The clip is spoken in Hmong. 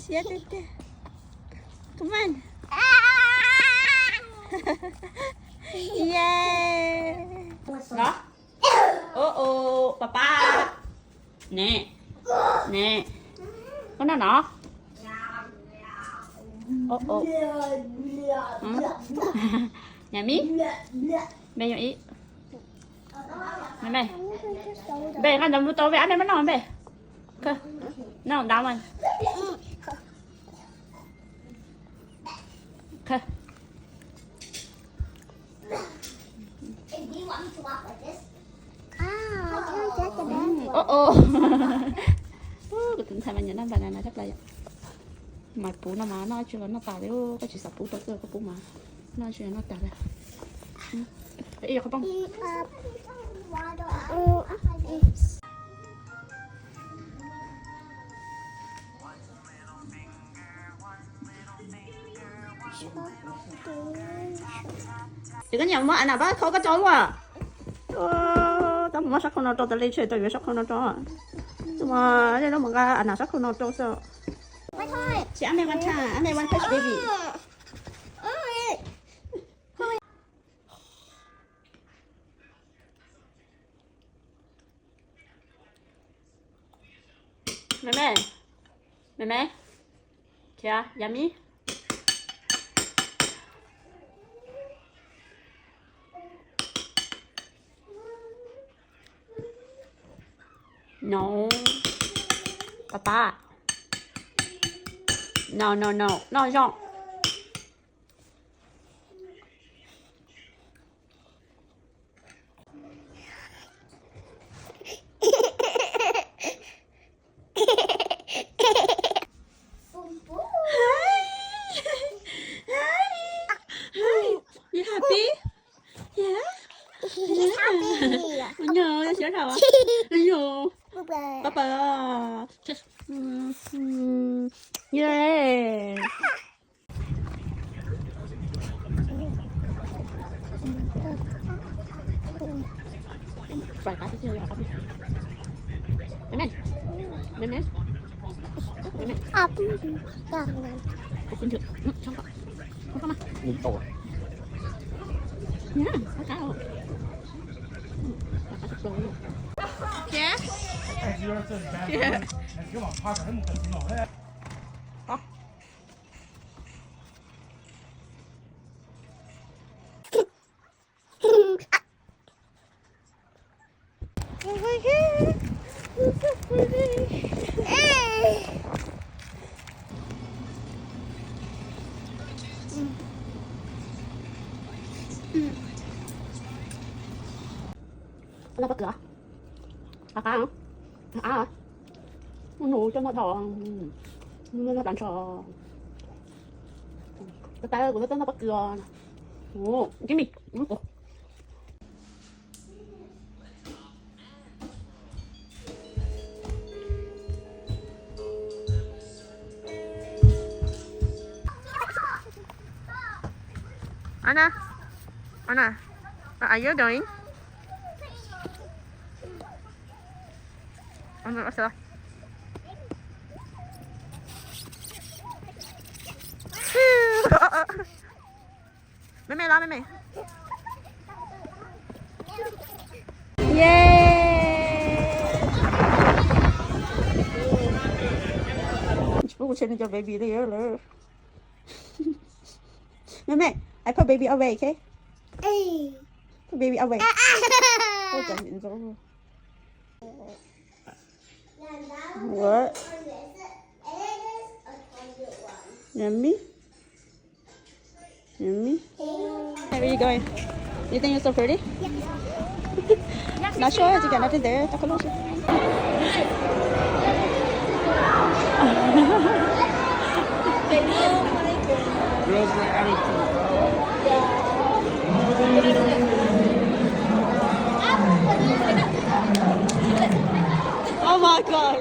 Siab tiag tiag. Come on. Yay. Hov. Ub ub, pab pab. Neb. Neb. Koj noj no. Ub ub. Yummy. Npe yog ib. Npe, npe, nqa ntawd mus tau npe, ab npe muab noj npe. Noj ntawd mas. Ub ub. Kuv tus ntxhais mas nyiam noj banana tshaj plaws yom. Mas pub no mas noj tsis los noj tas li, koj tsis xav pub rau koj, koj pub mas noj tsis los noj tas li. Ib qhov poob. Ces koj nyiam muab a nas pab khau koj tso luaj. Tau mus muab sab khau no rau tas li, tshem tau yuav sab khau no rau. Tus mas nej lub mus nqa a nas sab khau no rau xwb. Tsis, a me one time, a me one touch baby. Me me, me me, thiab yummy. No. Pab pab. No no no, noj zoo. Hi. Hi. You happy? Yeah. He's happy. Ui, nyob siab dhau. Ui, nyob. Bye bye. Bye bye. Mm, mm. Yeah. Noj pob kws, qab qab, av, noj coj noj dhau, noj tas ntsho. Tab tab kuv noj pob kws os. Give me. Anna, Anna, what are you doing? Anna, what's up? Meme, la meme. Yay. Tsis pub kuv tshem nws cov baby li lawm. Meme, I put baby away, okay? Put baby away. Oj, cov ntxim ntxub. What? Yummy. Yummy. Hey, where you going? You think you're so pretty? Not sure, you got nothing there. Talk a little shit. Girls with attitude. Oh my God.